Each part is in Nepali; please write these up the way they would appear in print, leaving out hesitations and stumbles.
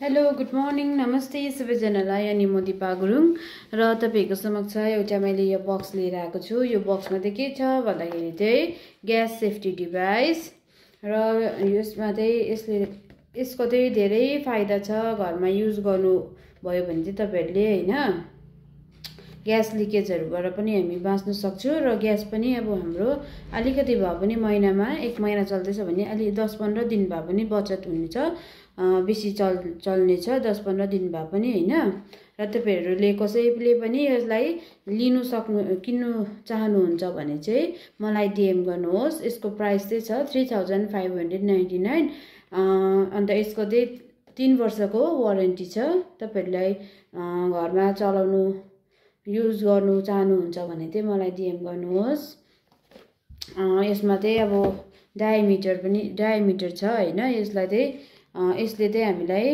हेलो गुड मर्निङ नमस्ते सबैजनालाई। अनि म दिपा गुरुङ र तपाईहरुको समक्ष एउटा मैले यो बक्स लिएर आएको छु। यो बक्समा चाहिँ के छ भन्दाखेरि चाहिँ ग्यास सेफ्टी डिभाइस र यसमा चाहिँ यसको चाहिँ धेरै फाइदा छ। घरमा युज गर्नु भयो भने चाहिँ तपाईहरुले हैन ग्यास लिकेजहरुबाट पनि हामी बाँच्न सक्छौं र ग्यास पनि अब हाम्रो अलिकति भए पनि महिनामा 1 महिना चल्दैछ भने अलि 10-15 दिन भए पनि बचत हुनेछ। बेसी चल्ने छ 10-15 दिन भए पनि हैन। र तपाईहरुले कसैले पनि यसलाई किन्नु चाहनुहुन्छ भने चाहिँ मलाई डीएम गर्नुहोस्। यसको प्राइस चाहिँ छ 3599। अन्त यसको चाहिँ 3 वर्षको वारेन्टी छ। तपाईहरुलाई घरमा चलाउनु युज गर्नु चाहनुहुन्छ भने चाहिँ मलाई डीएम गर्नुहोस्। यसमा चाहिँ अब डायमिटर छ हैन। यसले चाहिँ हामीलाई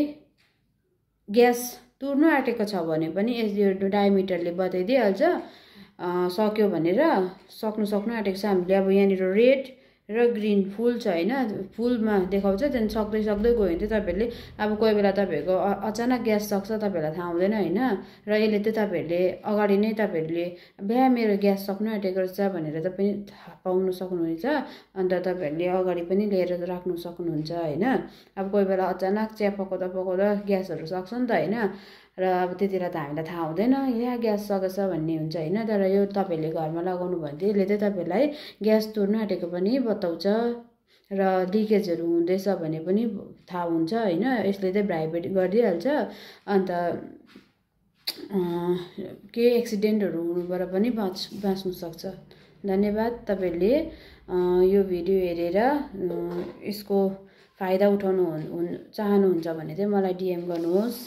ग्यास तुर्नु आँटेको छ भने पनि यो डायमिटरले बताइदिइहाल्छ सक्यो भनेर। सक्नु आँटेको छ हामीले अब यहाँनिर रेड र ग्रीन फुल छ हैन। फुलमा देखाउँछ त्यहाँ सक्दै गयो भने चाहिँ तपाईहरुले अब कोही बेला तपाईहरुको अचानक ग्यास सक्छ तपाईहरुलाई थाहा हुँदैन हैन। र यसले चाहिँ तपाईहरुले अगाडि नै तपाईहरुले मेरो ग्यास सक्नु आँटेको रहेछ भनेर पनि थाहा पाउन सक्नुहुनेछ। अन्त तपाईहरुले अगाडि पनि लिएर राख्नु सक्नुहुन्छ हैन। अब कोही बेला अचानक चिया पकाउँदा ग्यासहरु सक्छ नि त हैन। र अब त्यतिरा त हामीलाई थाहा हुँदैन यहाँ ग्यास सकेछ भन्ने हुन्छ हैन। तर यो तपाईहरुले घरमा लगाउनु भयो भने यसले चाहिँ तपाईहरुलाई ग्यास तुर्नु आँटेको पनि बताउँछ र लिकेजहरु हुँदैछ भने पनि थाहा हुन्छ हैन। यसले चाहिँ भाइब्रेट गरिदिइहाल्छ। अन्त के एक्सिडेन्टहरु हुनुबाट पनि बाँच्नु सक्छ। धन्यवाद। तपाईहरुले यो भिडियो हेरेर यसको फाइदा उठाउनु चाहनुहुन्छ भने चाहिँ मलाई डीएम गर्नुहोस्।